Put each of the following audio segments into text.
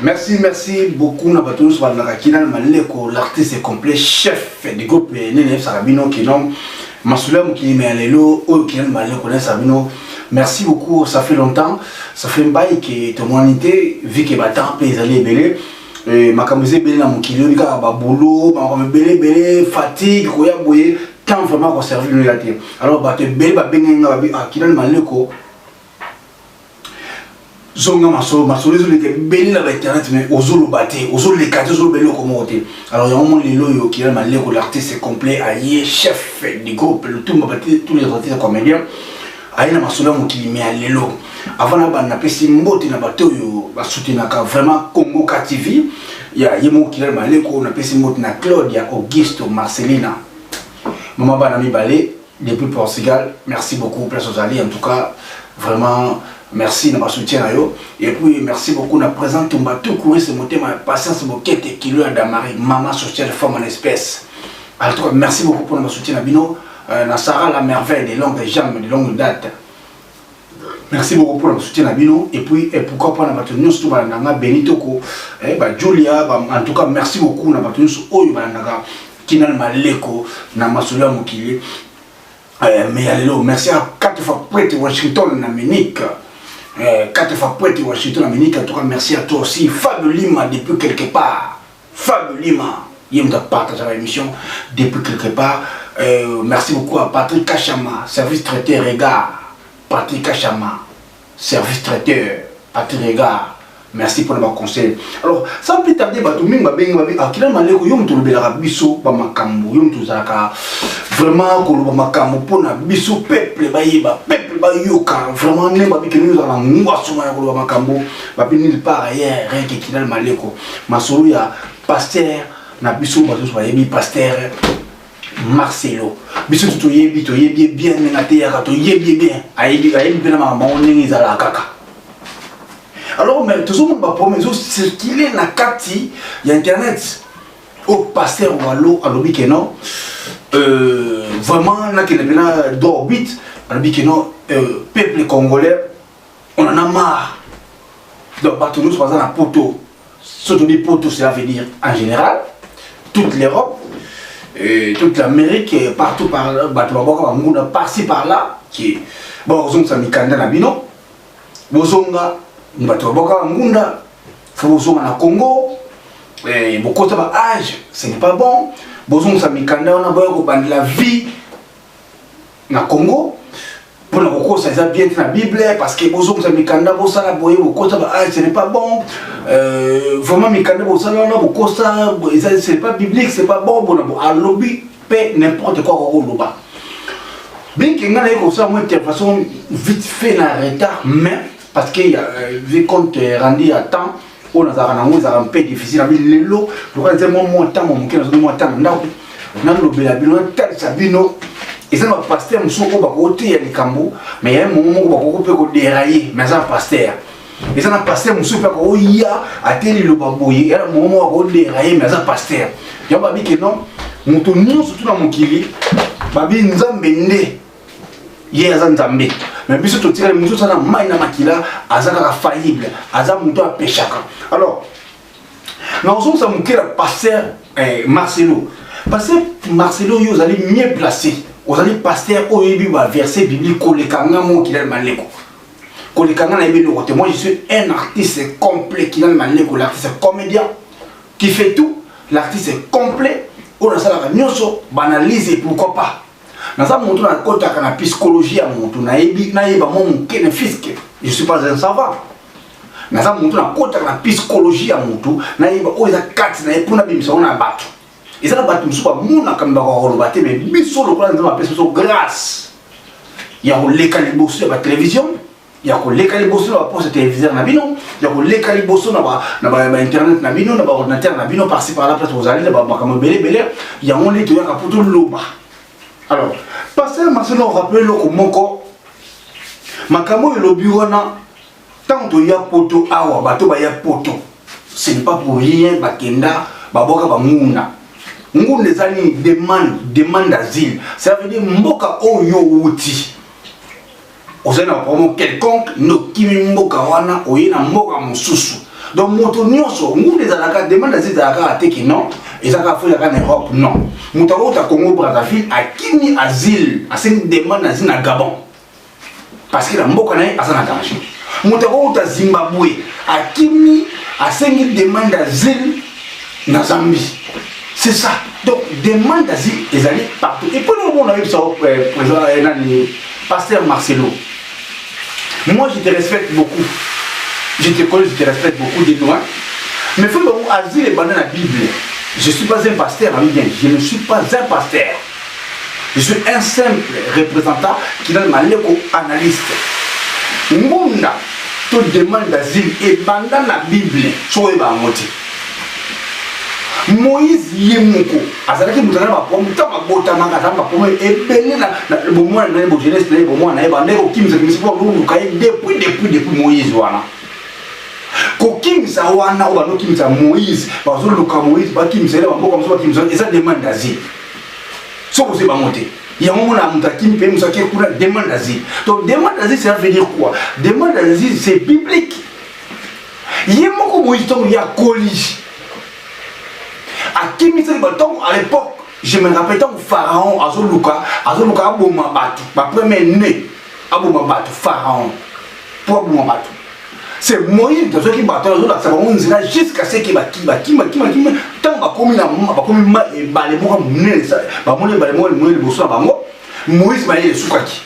Merci, merci beaucoup na bato nyonso balandaka Kinal Maleko, l'artiste complet, chef du groupe nene yebisaka bino kino masolo ya mokili me ya lelo oyo Kinal Maleko nayebisaka bino. Merci beaucoup, ça fait longtemps, ça fait mbai ke tomwani te, vu ke batemps mpe ezali ebele. Makambo eza ebele na mokili, oyebi kaka babulo, makambo ebele ebele, fatigue, koya boye, temps vraiment koservir bino eza te. Alors bato ebele babengaki nga, babi: "Ah, Kinal Maleko, zonga, masolo, masolo ezoleka ebele na bainternet, mais ozoloba te, ozoleka te, ozoloba eloko moko te." Alors yango mo lelo oyo Kinal Maleko, l'artiste complet, aye, chef du groupe Lutumba, bati tous les artistes comédiens, aye na masolo ya mokili me ya lelo. Avant na banda, napesi mbote na bato oyo basoutenaka vraiment Congo K TV ya ye moko Kinal Maleko. Napesi mbote na Claudia Augusto Marcelina, mama bana mibale depuis Portugal. Merci beaucoup, place ozali. En tout cas, vraiment merci na basoutien na yo. Et puis merci beaucoup na président Tumba Tukurise Motema ya Patience Bokete Kilo ya Damari, mama sociale, femme en espèce. En tout cas, merci beaucoup pour na basoutien na bino. Na Sarah la merveille de longue jambe, de longue date, merci beaucoup pour le soutien na bino. Et puis, et pourquoi pas na bato nyonso to balandanga, Benitoko, ba Julia ba, en tout cas merci beaucoup na bato nyonso oyo balandaka Kinal Maleko na masolo ya mokili mais ya lelo. Merci à quatre fois prêtre Washington na Munich, quatre fois prêtre Washington na Munich. En tout cas, merci à toi aussi, Fabio Lima, depuis quelque part. Fabio Lima, ye moto apartage l'émission depuis quelque part. Merci beaucoup à Patrick Kachama, service traiteur Regard. Patrick Kachama, service traiteur, Patrick Regard, merci pour le conseil. Alors, sans plus tarder, bato mingi babengi, babi: "Ah, Kinal Maleko, yo moto olobelaka biso bamakambo, yo moto ozalaka vraiment koloba makambo mpona biso peuple bayeba, peuple bayoka vraiment ndenge babi kende ozala na ngwasoma ya koloba makambo." Babi nulle part ailleurs, rien que Kinal Maleko. Masolo ya pasteur na biso, bato nyonso bayebi pasteur Marcelo. Biso tu toyebi, toyebi ye bien ndenge ateyaka, toyebi ye bien, ayebi, ayebi mpe na makambo yango ndenge ezalaka kaka. Alors, mais tozomona baproblème ezocircule na kati ya internet oyo pasteur Walo alobi ke non, vraiment nakende mpena droit au but. Alobi ke non, peuple congolais, on en a marre. Donc bato nyonso baza na poto, so tobi poto, cela veut dire en général toute l'Europe et toute l'Amérique et partout par là, bato babwaka banguna par-ci par-là, ki bon, ozongisa mikanda na bino, bozonga. Bato babwaka bangunda, fo bozonga na Congo. Bokota ba âge, ce n'est pas bon. Bozongisa mikanda wana, boya kobandela vie na Congo. Mpona kokosa eza bien te na Bible, parce que bozongisa mikanda, bosala boye, bokota ba âge, ce n'est pas bon. Vraiment mikanda bosala wana, bokosa, eza, c'est pas biblique, c'est pas bon. Bona bo alobi mpe n'importe quoi kokoloba. Bien que ngai naye kosala mwa intervention vite fait na retard, mais parce que vu compte rendu ya temps oyo nazalaka nango ezalaka mpe difficile, abi lelo lokola eza mwa ntango moke, nazongi mwa ntango ndako, nalobela bino, natalisa bino. Eza na bapasteur mosusu oyo bakoteya likambo, mais ya mongo moko bakoki mpe kodérailler, mais aza na pasteur. Eza na pasteur mosusu mpe akoya ate liloba boye, ya na mongo moko akodérailler, mais aza pasteur. Yango babi ke non, moto nyonso tu na mokili, babi Nzambe nde ye aza Nzambe, mais biso totikali mosusu aza na mai na makila, aza kaka faillible, aza moto apeshaka. Alors nazongisa moke na pasteur Marcelo. Pasteur Marcelo, oyo ozali mieux placé, ozali pasteur oyo oyebi baverset biblique koleka nga mo Kinal Maleko, koleka nga nayebi eloko te. Moi, je suis un artiste complet, Kinal Maleko, l'artiste comédien qui fait tout, l'artiste complet oyo nasalaka nyonso, baanalyse. Et pourquoi pas, naza moto nakotaka na psychologie ya moto, nayebi, nayeba mwa moke na fiske. Je suis pas un savant, naza moto nakotaka na psychologie ya moto, nayeba oyo eza kati na ye mpona bimisa ngo na bato. Eza na bato mosusu bamonaka me bakoka koloba te, mais biso lokola Nzambe apesi biso grâce ya koleka liboso ya batelevizio, ya koleka liboso na baposte téléviseur na bino, ya koleka liboso na bainternet na bino, na baordinateur na bino, par-ci par là, place bozali na bamakambo ebele ebele, yango nde toyaka mpo toloba. Alors, pasteur Marcelo, rappele eloko moko, makambo oyo elobi wana. Ntango toya poto awa, bato baya poto, ce n'est pas pour rien. Bakenda, babwaka banguna. Ngunda eza nini? Demande, demande d'asile. Ça veut dire mboka oyo outi, ozali na baproblème quelconque, nde okimi mboka wana, oye na mboka mosusu. Donc moto nyonso, ngunda ezalaka, demande d'asile ezalaka kaka te ke non, eza kaka fo ezalaka na Europe, non. Moto akouta Congo Brazzaville, akimi asile, asengi demande d'asile na Gabon parce que na mboka na ye aza na danger. Moto akouta Zimbabwe, akimi, asengi demande d'asile na Zambie. C'est ça. Donc demande d'asile ezali partout. Et puis omona oyebisa président nani, pasteur Marcelo, moi je te respecte beaucoup, je te connais, je te respecte beaucoup de loin, mais faut bango, asile ebanda na Bible. Je suis pas un pasteur, ami bien, je ne suis pas un pasteur, je suis un simple représentant qui donne maleko analyste. Ngunda to demande d'asile ebanda na Bible. So oyeba yango te. Moïse ye moko azalaki moto aza na baproblème. Ntango abotamaka, aza na baproblème ebele na bomwana na ye, bojeunesse na ye, bomwana na ye, bandeki kokimisa kimisa mpo baluka ye depuis Moïse wana. Kokimisa wana oyo bandokimisa Moïse, bazoluka Moïse, bakimisa ye na bamboka mosusu, bakimisa, eza demande d'asile. Soki ozwi bango te, yango mona moto akimi mpe mosu ake kuna, demande d'asile. Donc demande d'asile, cela veut dire quoi? Demande d'asile, c'est biblique. Ye moko Moïse, ntango ye akoli, akimisaki bato. Ntango à l'époque, je me rappelle, ntango Pharaon azoluka aboma bato, bapremier né, aboma bato, Pharaon mpo aboma bato, c'est Moïse azwaki bato, azolakisa bango nzela jusqu'à ce que bakima, bakima, bakima. Ntango bakomi na bakomi ebale moko monene, bamoni ebale moko monene liboso na bango, Moïse mayele esukaki.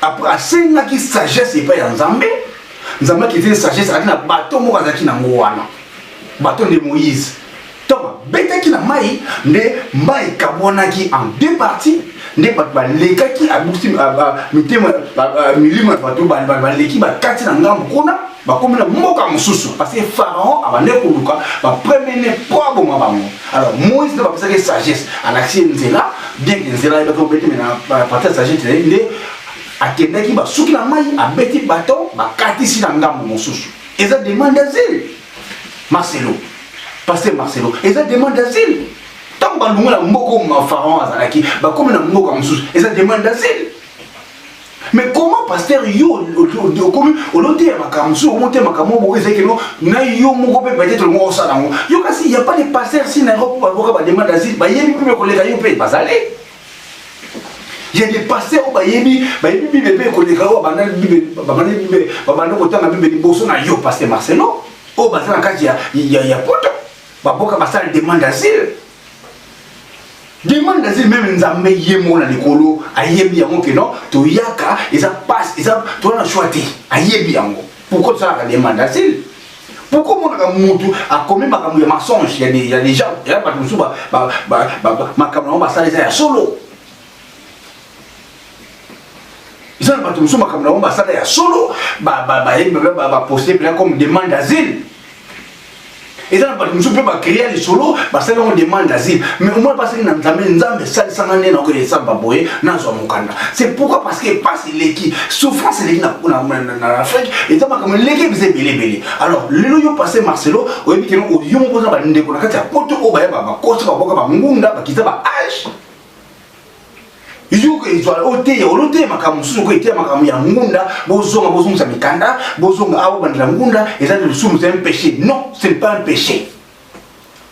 Après asengaki sagesse epai ya Nzambe. Nzambe akiti sagesse, azalaki na bato moko, azalaki nango wana bato nde Moïse. Ntango abetaki na mai, nde mai ekabwanaki en deux parties, nde bato balekaki, abusi mitema, milimo ya bato baleki, bakati na ngambo kuna, bakomi na mboka mosusu, parce que Pharaon abandaki koluka bapremier mpo aboma bango. Alors Moïse nde bapesaki sagesse, alakisi ye nzela, bien que nzela ayebaki obeti, mais na partie ya sagesse nde akendaki, basuki na mai, abeti bato, bakatisi na ngambo mosusu. Eza demande d'asile. Marcelo, pasteur Marcelo, eza demande d'asile. Ntango balongwe na mboka oyo Pharaon azalaki, bakomi na mboka mosusu, eza demande d'asile. Mais comment, pasteur, yo okomi oloteya makambo mosusu, okomoteya makambo moko ezalaki no na yo moko mpe peut-être longo osala yango yo? Kasi ya pas de pasteur si na Europe baboka bademande d'asile, bayebi mpe koleka yo mpe bazali. Il y a des pasteurs oyo bayebi Bible mpe koleka oyo babanda Bible, babanda kotanga Bible liboso na yo, pasteur Marcelo, oyo baza na kati ya Poto, baboka, basala demande d'asile. Demande d'asile, même Nzambe ye moko na likolo ayebi yango ke non, toyaka, eza passe, eza toza na choix te, ayebi yango. Pourquoi tosalaka demande d'asile? Pourquoi omonaka mutu akomi makambo ya mensonge? Ya des gens, ya bato mosusu, makambo nango basala eza ya solo. Eza na bato mosusu, makambo nango basala ya solo, bayebi, baposte mpena comme demande d'asile. Eza na bato mosusu mpe bacréa lisolo, basali yango demande d'asile. Mais omona basali na Nzambe: Nzambe, esalisanga nde nakoki esamba boye, nazwa mokanda. C'est pourquoi? Parce que pasi eleki, souffrance eleki na Afrique, eza makambo eleki eza ebele ebele. Alors lelo yo, pasteur Marcelo, oyebi keno oyo moko oza bandeko na kati ya Poto oyo bayeba bakosi, baboka bangunda, bakita ba age. Yo ezwa oteya, oloteya makambo mosusu, ko eteya makambo ya ngunda, bozonga, bozongisa mikanda, bozonga awa, bobandela ngunda, eza lisumu, c'est un péché. Non, ce n'est pas un péché,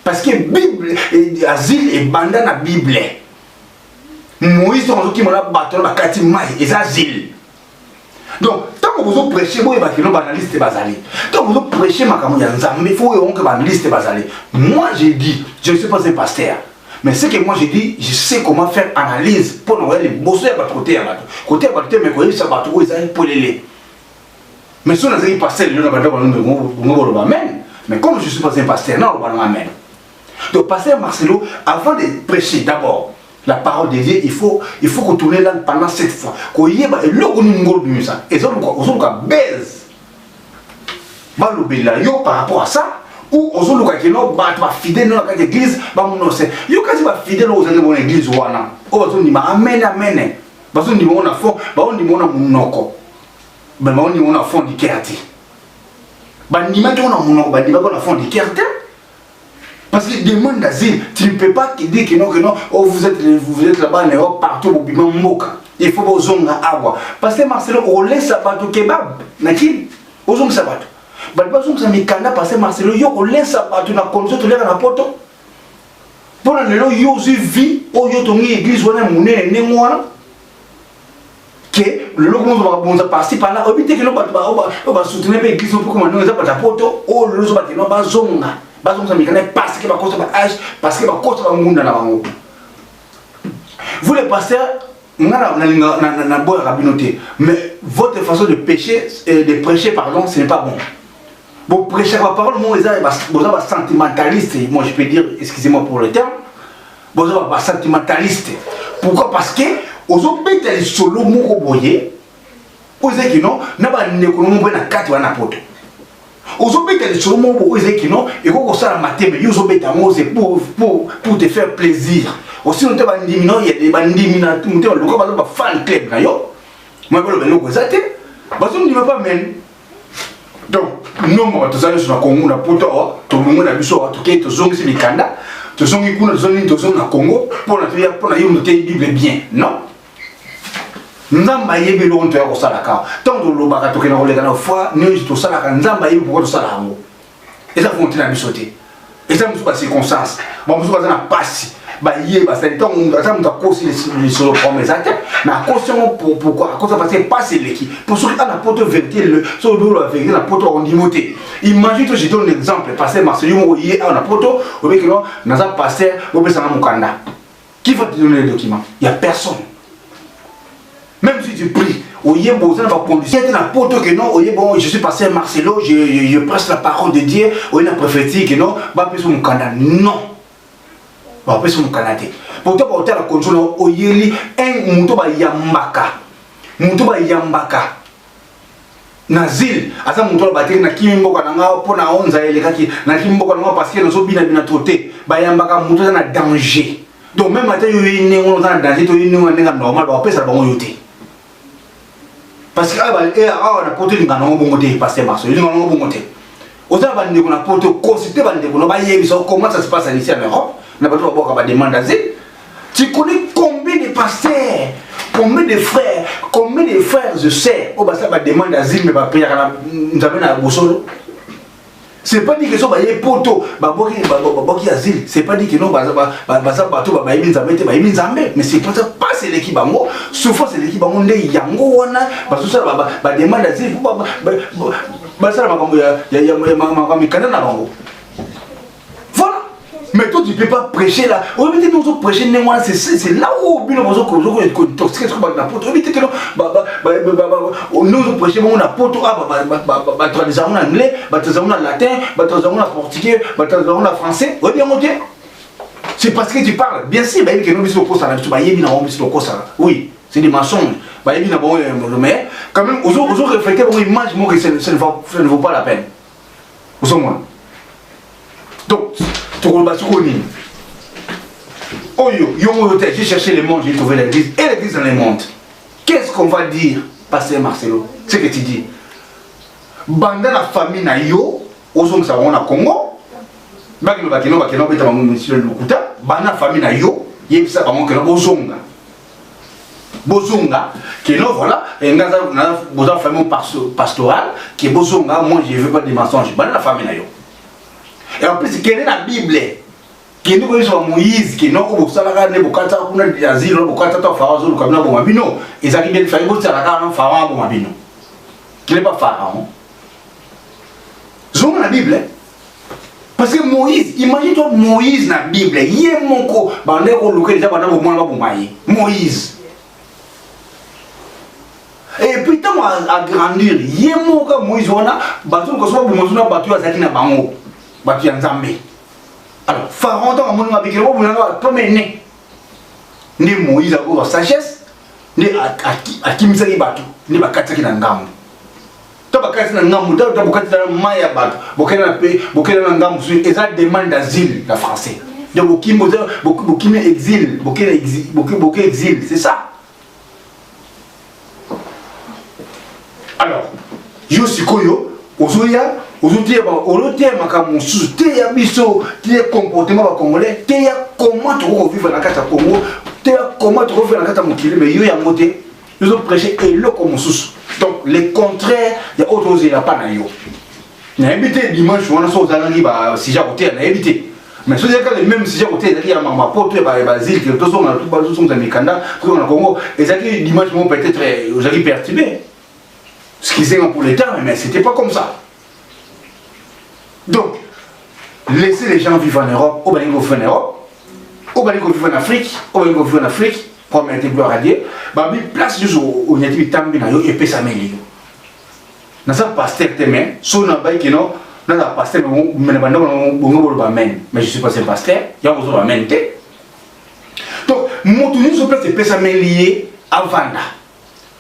parce que Bible, asile ebanda na Bible. Moïse ntango azokima na bato na bakati mai, eza asile. Donc ntango bozoprêche, boyebaki no baanalyste bazali. Ntango bozoprêche makambo ya Nzambe, fo oyo onke baanalyste bazali. Moi j'ai dit, je ne suis pas un pasteur, mais ce que moi je dis, je sais comment faire analyse mpo na koya liboso ya bato, koteya bato, koteya bato te, mais koyebisa bato oyo ezali polele. Mais soki nazalaki pasteur lelo na bandako, bongo boloba amen. Mais comme je suis pas un pasteur, naloba nanga amen. Donc pasteur Marcelo, avant de prêcher d'abord la parole de Dieu, il faut kotourner langue pendant sept fois, koyeba eloko nini ngolo bimisa. Ozoluka base, balobela yo par rapport à ça, ou ozoluka keno bato bafidèle no na kati ya église bamonose yo? Kasi bafidèle oyo ozali bona église wana, oyo bazondima amen amen, bazondima ngo na fond, baondima ngo na monoko, baondima ngo na fond du cœur te. Bandimaki ngo na monoko, bandimaki ngo na fond du cœur te. Parce que demande d'asile, tu ne peux pas te dire que non, que non, oh, vous êtes là-bas en Europe, partout, bobima mboka. Il faut bozonga awa. Parce que Marcelo, olesa bato kebab, na kini, ozongisa bato. Bato bazongisa mikanda, pasteur Marcelo, yo kolesa bato na condition toliaka na poto. Mpo na lelo yo ozwi vie oyo otongi église wana ya monene ndenge wana ke lelo komozwa bakabonza parci par là, oyebi te keno bato oyo basoutenir mpe église mpe koma ndenge eza bato ya poto oyo lelo ozo bakeno bazonga, bazongisa mikanda parce que bakosa ba âge, parce que bakosa bangunda na bango. Vous les pasteurs, nga nalinga naboyaka bino te, mais votre façon de pécher, de prêcher, pardon, ce n'est pas bon. Bon, prêcher la parole mo eza boza ba sentimentaliste, moi je peux dire, excusez-moi pour le terme, boza ba sentimentaliste. Pourquoi? Parce que ozobeta lisolo moko boye oyo ezaki no na bandeko no mpe na kati wana poto, ozobeta lisolo moko boye oyo ezaki no ekoki kosala mateme. Yo ozobeta yango, c'est pour te faire plaisir osino te. Bandimi no, bandimi na motema loka baza ba fan club na yo, moi baloba eloko eza te, bazondima pa men. Donc nombre bato toza nyonso na Congo, na poto awa, tolongwe na biso awa, tokei, tozongisi mikanda, tozongi kuna, tozongi, tozongi na Congo mpona toya mpona yo moto oteyi Bible bien. Non, Nzambe ayebi eloko toya kosalaka. Ntango tolobaka, tokenda koleka na foi nyonso tosalaka, Nzambe ayebi pourquoi tosala yango. Eza volonté na biso te, eza mosusu bacirconstance, bamosusu baza na pasi, baye basali. Ntango ata moto akosi lisolo, problème eza te, mais akosi yango pourquoi? Akosi parce que pasi eleki. Po soki ana poto vérité, soki oloba vérité na poto, akondimo te. Imagine to, je donne exemple, pasteur Marcel, yo moko ye awa na poto, obeki no naza pasteur, opesanga mokanda. Qui va te donner les documents? Il y a personne. Même si tu pries, oyembo oza na bacondition te na poto ke non, oye bon, je suis pasteur Marcelo, je prêche la parole de Dieu, oye na préfecture ke non, bapesa mokanda. Non, bapesa mokanda te. Pourtant baotala condition na oyeli un moto bayambaka, moto bayambaka na zile aza moto oyo bateki nakimi mboka na nga mpo na onza elekaki, nakimi mboka na nga parce que nazobinabina to te. Bayambaka moto aza na danger. Donc même ata yo ye ndenge wana oza na danger to ye ndenge wana ndenge normal, bakopesa bango yo te, parce que awa na poto elinga nango bongo te. Pasteur Marcel, elinga nango bongo te. Oza na bandeko na poto, consulte bandeko na, bayebisa comment ça se passe ici en Europe na bato babwaka bademande d'asile. Tu connais combien de pasteurs, combien de frères, combien de frères et sœurs oyo basala bademande d'asile, mais bapeyaka na Nzambe na bosolo? C'est pas dit que so baye poto, babwaki asile, c'est pas dit que non, baza bato bayebi Nzambe te. Bayebi Nzambe, mais c'est pas ça. Pasi eleki bango, souffrance eleki bango, nde yango wana bazosala bademande d'asile po basala makambo ya mikanda na bango. Voilà. Mais toi, tu peux pas prêcher là. Oyebi te, ozo prêcher ndenge wana, c'est là où bino bozokointoxiquer soki bato na poto. Oyebi te keno nous ozo prêcher bongo na poto, batraduise yango na anglais, batraduise yango na latin, batraduise yango na portugais, batraduise yango na français. Oyebi yango te. C'est parce que tu parles bien sûr. Bayebi keno biso tokosala, biso bayebi na bango, biso tokosala. Oui, c'est des mensonges, bayebi na bango, mais quand même ozo refléter bango image moko, ça ne vaut pas la peine. Ozomona? Donc tokoloba sikoyo nini? Oyo yo oyo te, j'ai cherché le monde, j'ai trouvé l'église et l'église dans le monde. Qu'est-ce qu'on va dire, pasteur Marcelo? Ce que tu dis, banda na famille na yo, ozongisa bango na Congo, bakino bakino bakino obeta bango misilo lokuta. Banda na famille na yo, yebisa bango keno bozonga, bozonga, keno voilà, nga boza famille pastorale ke bozonga. Moi, je veux pas de mensonge. Banda na famille na yo. Et en plus, kende na Bible, kende koyebisa ba Moïse ke non, oyo bosalaka nde bokataka kuna asile wana, bokata to Pharaon azoluka bino aboma bino, ezalaki bien fai botiaka kaka na Pharaon aboma bino. Kende pa Pharaon, zonga na Bible, parce que Moïse, imagine toi Moïse na Bible, ye moko bande koluka deja, banda bomwana baboma ye Moïse. Et puis ntango agrandir, ye moko Moïse wana, bazoluka so baboma so na bato oyo azalaki na bango, bato ya Nzambe. Alors Pharaon, ntango amoni mabikelo bobonanga premier né, nde Moïse akozwa sagesse, nde akimisaki bato, nde bakatisaki na ngambo. To bakati na ngambo, to bokati na mai ya bato, bokenda na pe, bokenda na ngambo mosusu. Eza demande d'asile na français. Donc bokimi, bokimi exil, bokenda exil, boke exil, c'est ça. Alors yo sikoyo ozoya, ozoteya makambo mosusu. Teya biso, teya comportement bacongolais, teya comment tokoki kovivre na kati ya Congo, teya comment tokoki vivre na kati ya mokili. Mais yo yango te, ozoprêche eloko mosusu, donc le contraire ya oyo tozela pa na yo. Nayebi te dimanche wana so ozalaki ba sujet ya koteya, nayebi te. Mais soki ezalaki le même sujet ya koteya, ezalaki ya mama poto ya basile ke tozonga tozongisa mikanda, tozonga na Congo, ezalaki dimanche moko peut-être ozalaki perturbé. Excusez-moi pour le terme, mais c'était pas comme ça. Donc, laissez les gens vivre en Europe, ou bien vivre en Europe, ou bien vivre en Afrique, ou bien vivre en Afrique, première gloire à Dieu. Babi place juste au nyati tambi na yo epesameli yo. Naza pasteur te, mais so na bayi kino naza pasteur, mais na bandako bongo boloba amen, mais je suis pas un pasteur, yango ozoloba amen te. Donc moto nyonso place epesameli ye avanda.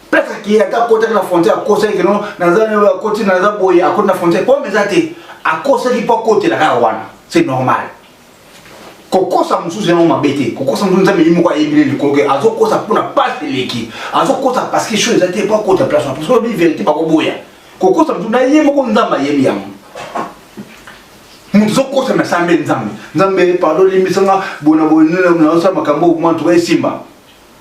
Place akei, ata akotaki na frontière, akosaki kino naza akoti, naza boye, akoti na frontière po eza te, akosaki mpo akotela kaka wana, c'est normal. Kokosa mosusu yango mabe te. Kokosa mosusu, Nzambe ye moko ayebile likolo ke azokosa mpona pasi eleki, azokosa parce que chose eza te mpo akota place wana, parce que oyebi vérité bakoboya. Kokosa mosusu na ye moko Nzambe ayebi yango. Moto ozokosa na sambe, Nzambe, Nzambe pardon, limbisanga bona boye, naosala makambo mwa ntuka esimba,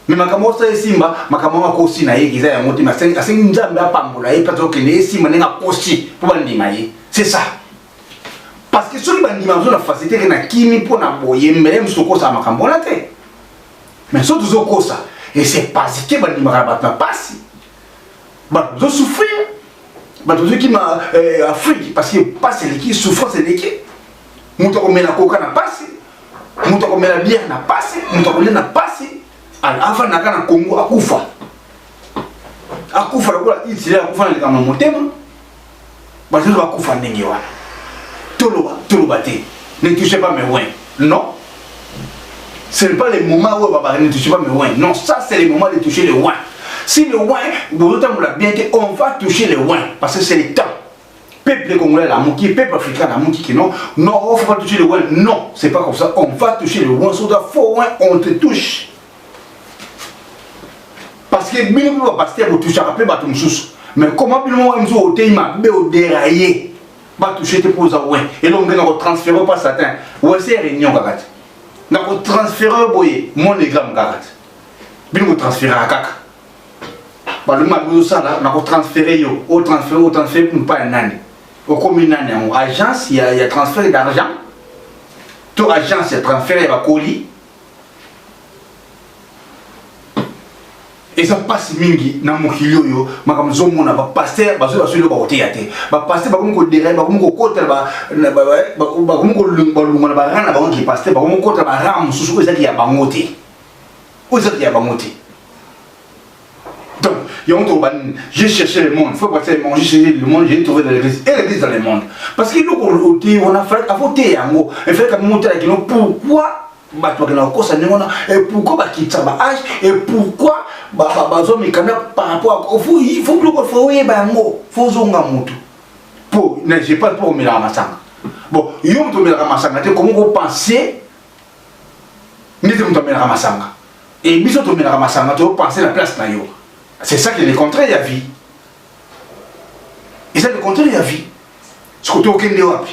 mais makambo osala esimba, makambo yango akosi na ye eza yango te. Asengi Nzambe apambola ye mpe azokende esimba ndenge akosi mpo bandima ye, c'est ça. Parce que soki bandima bazo na facilité ke na kimi mpo na boye, mbele mosusu okosala makambo wana te. Mais soki tozokosa, et c'est parce que bandimaka na bato na pasi, bato bazosouffrir, bato bazokima Afrique parce que pasi eleki, souffrance eleki. Moto akomela koka na pasi, moto akomela bière na pasi, moto akolia na pasi, avandaka na Congo, akufa, akufa lokola Hitler akufa na likambo na motema. Bato nyonso bakufa ndenge wana. Toloba, toloba te, ne touchez pas mes oints. Non, ce n'est pas le moment où baba ne touchez pas mes oints. Non, ça c'est le moment de toucher le oint. Si le oint bozotambola bien te, on va toucher le oint parce que c'est le temps. Peuple congolais lamuki, peuple africain lamuki ki non, non, on faut pas toucher le oint. Non, c'est pas comme ça. On va toucher le oint. Soda faux oint, on te touche parce que bino mpe bapasteur botouchaka mpe bato mosusu. Mais comment bino moko mosusu oteyi mabe, odérailler, batouche te mpo oza oint? Eloko nge na kotransférer pa Satan wese réunion kaka te, na kotransférer boye monogramme kaka te. Bino kotransféraka kaka, balobi mabe ozosala, na kotransférer yo, otransférer, otransférer mpa ya nani? Okomi nani yango? Agence ya transfert d'argent to agence ya transfert ya bakoli? Eza mpasi mingi na mokili oyo. Makambo ozomona, bapasteur bazoyi baso eloko bakoteya te. Bapasteur bakomi kodérailler, bakomi kokotela, bakomi kolongwa na barang na bango ki pasteur, bakomi kokotela barang mosusu oyo ezaki ya bango te, oyo ezaki ya bango te. Donc yango toloba nini? J'ai cherché le monde, faut passer le monde, j'ai cherché le monde, j'ai trouvé dans l'église et l'église dans le monde. Parce que eloko oteyi wana, afo teya yango, efale kami motalaki no pourquoi bato bakenda kokosa ndenge wana, et pourquoi bakitisa ba âge, et pourquoi bazwa mikanda par rapport. Faut biloko, faut oyeba yango, faut ozonga motu. Po je parle mpo omelaka masanga. Bon, yo moto omelaka masanga te, comment kopenser ndeti moto amelaka masanga? Et biso tomelaka masanga, topense na place na yo. C'est ça qui est le contraire ya vie, eza le contraire ya vie. Soki tokende wapi?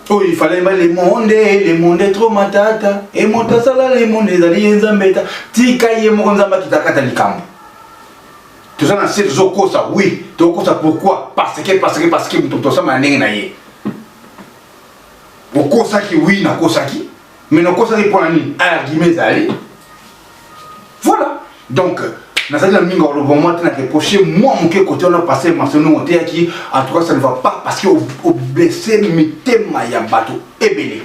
Oyo il fallait ba le monde, le monde est trop matata e moto asala le monde ezali ye Nzambe ta. Tika ye moko Nzambe akitakata likambo. Toza na se, tozokosa, oui, tokokosa. Pourquoi? Parce que, parce que, parce que moto tosama na ndenge na ye. Okosaki, oui, nakosaki, mais nakosaki mpona nini? Argument ezali, voilà. Donc nazali na mingi koloba mwa te, na reproche mwa moke kote wana pasteur Marcelino oteyaki. En tout cas, ça ne va pas parce que oblesser mitema ya bato ebele,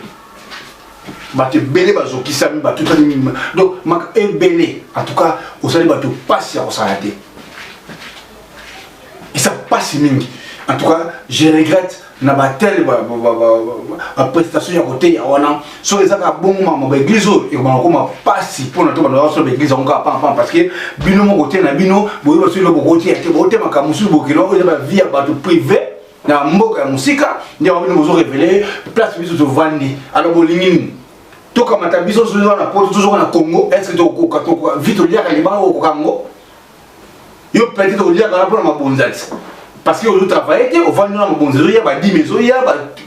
bato ebele bazokisami, batutani. Donc ebele, en tout cas osali bato mpasi ya kosala te, eza mpasi mingi. En tout cas, je regrette na batele baprestation ya koteya wana. Soki eza kaka bongo, mama baéglise oyo ekobanda kokoma mpasi mpona to bando basolo baéglise yango kaka pampam, parce que bino moko koteya na bino boyeba soki eloko bokoteya te, botemaka mosusu bokilo oyo eza bavie ya bato privé na mboka ya mosika. Nde yango bino bozorévéler place biso tovandi. Alors bolingi nini? Tokamata biso toza na Poto, tozoka na Congo, est ce que tokoka vi toliaka libanga okoka yango? Yo peut-être oliaka wana mpona mabonza ti, parce que ozotravaille te, ovandi na mabonza, ezoya badîme, ezoya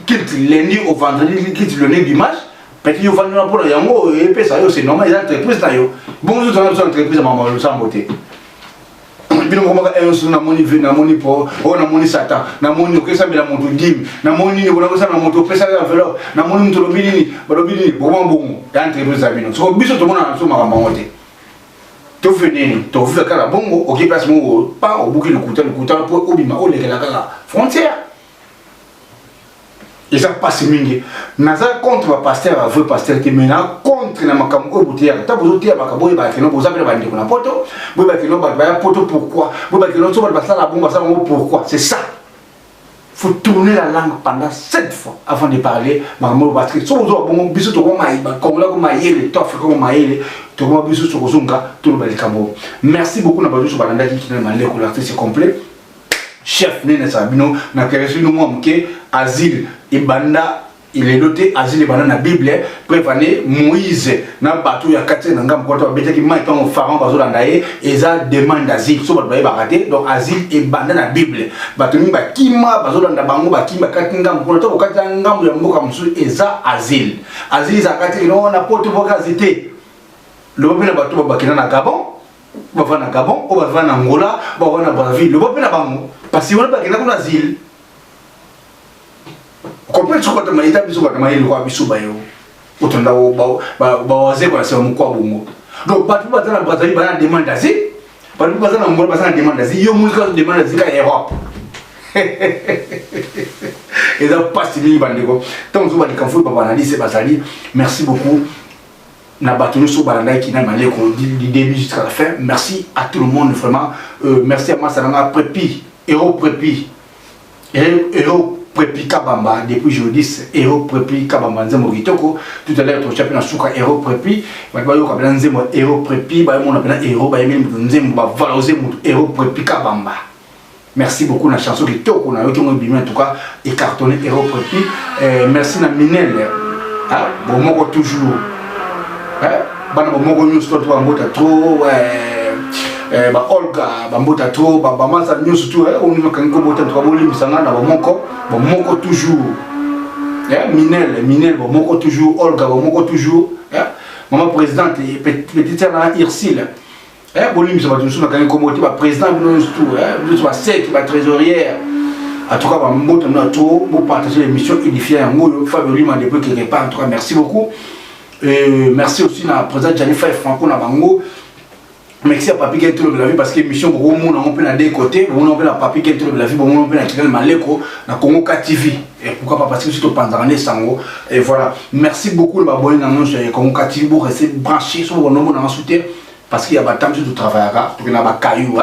culte lundi au vendredi, culte lundi, dimanche. Peut-être yo ovandi wana mpona yango epesa yo, c'est normal, eza entreprise na yo. Bongo ozotanga biso entreprise ya mama losambo te. Bino mokomaka enso namoni ve, namoni po oyo, namoni Satan, namoni okesambela moto dime, namoni nini, bonakosambela moto opesaka enveloppe, namoni moto olobi nini, balobi nini, bokoma bongo ya entreprise ya bino. Soko biso tomonana biso makambo yango te, tofe nini, tovivre kaka bongo. Oke place moko pa obuki lokuta, lokuta mpo obima, olekela kaka frontière. Eza mpasi mingi. Naza contre bapasteur, bavrai pasteur te, mais na contre na makambo oyo boteyaka. Ntango bozoteya makambo oyo, bakeno boza mpe na bandeko na poto, boyeba keno bato baya poto. Pourquoi boyeba keno so bato basala bongo, basala bongo pourquoi? C'est ça, faut tourner la langue pendant sept fois avant de parler makambo oyo, parce que soki ozwa bongo, biso tokoma Congolais ko mayele to Afrika ko mayele, tokoma biso tokozonga toloba likambo. Merci beaucoup na bato nyonso balandaki Kinal Maleko, l'artiste complet, chef nene asala bino na keresi bino mwa moke. Asile ebanda lelo te, asile ebanda na Bible. Preuve ane Moïse na bato ya kati na ngambo kota babetaki mai ntango Pharaon bazolanda ye, eza demande d'asile. So bato bayebaka te. Donc asile ebanda na Bible. Bato mingi bakima, bazolanda bango, bakima kati ngambo kuna to kokati na ngambo ya mboka mosusu, eza asile. Asile ezalaka te no na poto boka asile te. Loba mpe na bato bakenda na Gabon, bava na Gabon, oyo bava na Angola, bava na Brazzaville, loba mpe na bango, parce wana bakenda kuna asile. Comprendre soki bato mayeta biso, bato mayele lokola biso bayo otonda bawazekwa na nsima mokwa bongo. Donc bato mpe baza na Brazzaville baza na demande d'asile, bato mpe baza na Angola baza na demande d'asile. Yo moni kaka demande d'asile kaka Europe, eza mpasi mingi bandeko. Ntango mosusu balikambo oyo babanalise bazali. Merci beaucoup na bato nyonso balandaki na Maleko du début jusqu'à la fin. Merci à tout le monde vraiment. Merci à masa nanga Prepi, héros Prepi, héros Prepi Kabamba depuis jeudi, héros Prepi Kabamba. Nzembo kitoko. Tout à l'heure totia mpe na suka héros Prepi, bato bayoka mpena nzembo ya héros Prepi, bayomona mpena héros, bayemeli moto nzembo, bavaloriser moto, héros Prepi Kabamba. Merci beaucoup na chanson kitoko na yoki yango ebimi, en tout cas ecartonné, héros Prepi. Merci na Minele, ah, bomoko toujours, eh, bana bomoko nyonso to bambota trop, eh, ba Olga bambota trop, bamasa nyonso tu okangi kobota ntuka, bolimbisa nga na bomoko, bomoko toujours, eh, Minele, Minele bomoko toujours, Olga bomoko toujours, eh, mama présidente, petite sœur na Irsile, eh, bolimbisa bato mosusu nakangi kombo te, baprésident bino nyonso tu, nyonso baseki, batrésorière, en tout cas bambota bino trop. Bopartage l'émission édifiant yango oyo. Fabio Lima depuis quelque part, en tout cas merci beaucoup. Merci aussi na président Gianni Fay Franco na bango. Merci à Papi Kentolo de la vie, parce que émission bokomona yango mpe na deux côtés, bomona mpe na Papi Kentolo de la vie, bomona mpe na Kinal Maleko na Congo K TV. Et pourquoi pas, parce que surtout topanzaka nde sango. Et voilà, merci beaucoup na baboni na nyonso ya Congo K TV. Bo rester branché so bonomona nga su te, parce que ya batemps mosusu totravaillaka, tokenda bakayu,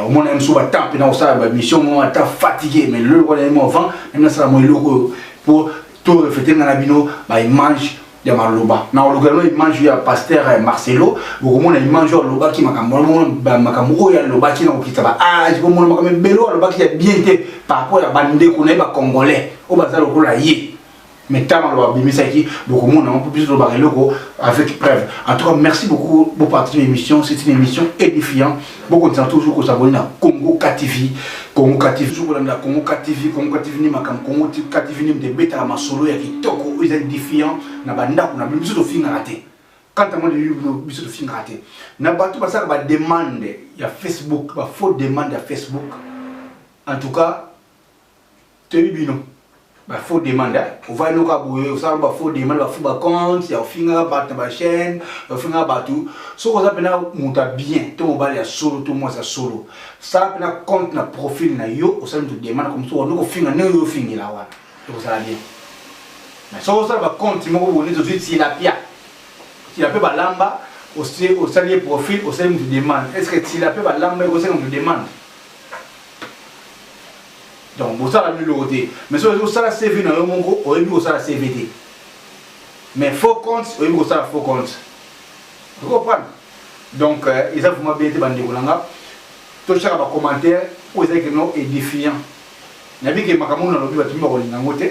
omona ye mosusu batemps mpena kosala bamission mo ata fatigué, mais lelo lokola ye mo avant nami nasala mo eloko oyo po to refléter nga na bino baimage ya maloba na kolokela no image ya pasteur Marcelo. Bokomona image oyo alobaki makambo, makambo oyo alobaki na kokita baage, bomona makambo ebele oyo alobaki ya bien te par rapport ya bandeko na ye bacongolais oyo baza lokola ye. Mais ntango aloba abimisaki, bokomona mpo biso tolobaka eloko avec preuve. En tout cas merci beaucoup, bopartager l'émission, c'est une émission édifiant. Bokontina toujours kosabonner na Congo KTV, Congo KTV, toujours kolanda Congo KTV. Congo KTV ni makambo, Congo KTV ni moto ebetaka masolo ya kitoko oyo eza édifiant na bandako na bino. Biso tofingaka te. Quant à moi, biso tofingaka te. Na bato basalaka bademande ya Facebook, bafaux demande ya Facebook, en tout cas toyebi bino bafaux demande. Ovandi noka boye, osala bafaux demande, bafaux bacompte ya ofingaka bato na bachaîne, ofingaka bato. Soki oza mpena moto ya bien to mobali ya solo to mwasi ya solo, sala mpena compte na profil na yo, osali moto demande comme so wandi kofinga ndenge oyo ofingela wana, ekozala bien. Mais soki osala bacompte moko boye neti ozwi tilapia, tilapia balamba, osali ye profil, osali moto demande, est ce que tilapia balamba ekosenga moto demande? Donc bosala biloko te. Mais soki osala CV na yo moko, oyebi kosala CV te, mais faux compte, oyebi kosala faux compte, ocomprendre. Donc eza vraiment bien te. Bandeko na nga, totiaka bacommentaire oyo ezalaki no édifiant. Nayebi ke makambo oyo nalobi, bato mingi bakolinga yango te,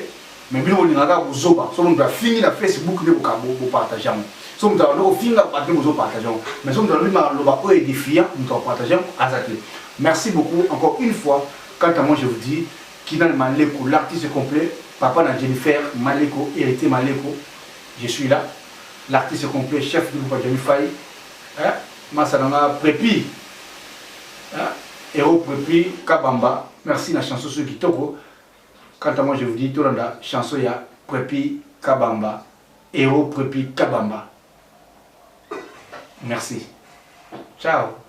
mais bino bolingaka kaka kozoba. So moto afingi na Facebook nde bopartage yango, so moto abandi kofinga bato nde bozopartage yango, mais so moto alobi maloba oyo édifiant, moto akopartage yango aza te. Merci beaucoup encore une fois. Quant à moi, je vous dis Kinal Maleko, l'artiste complet, papa na Jennifer Maleko, héritier Maleko, je suis là, l'artiste complet, chef du groupe Jami Fai, hein? Masa nanga Prepi. Hein? Héros Prepi Kabamba, merci na chanson sur kitoko. Quant à moi, je vous dis, tolanda chanson ya Prepi Kabamba, Héros Prepi Kabamba. Merci. Ciao.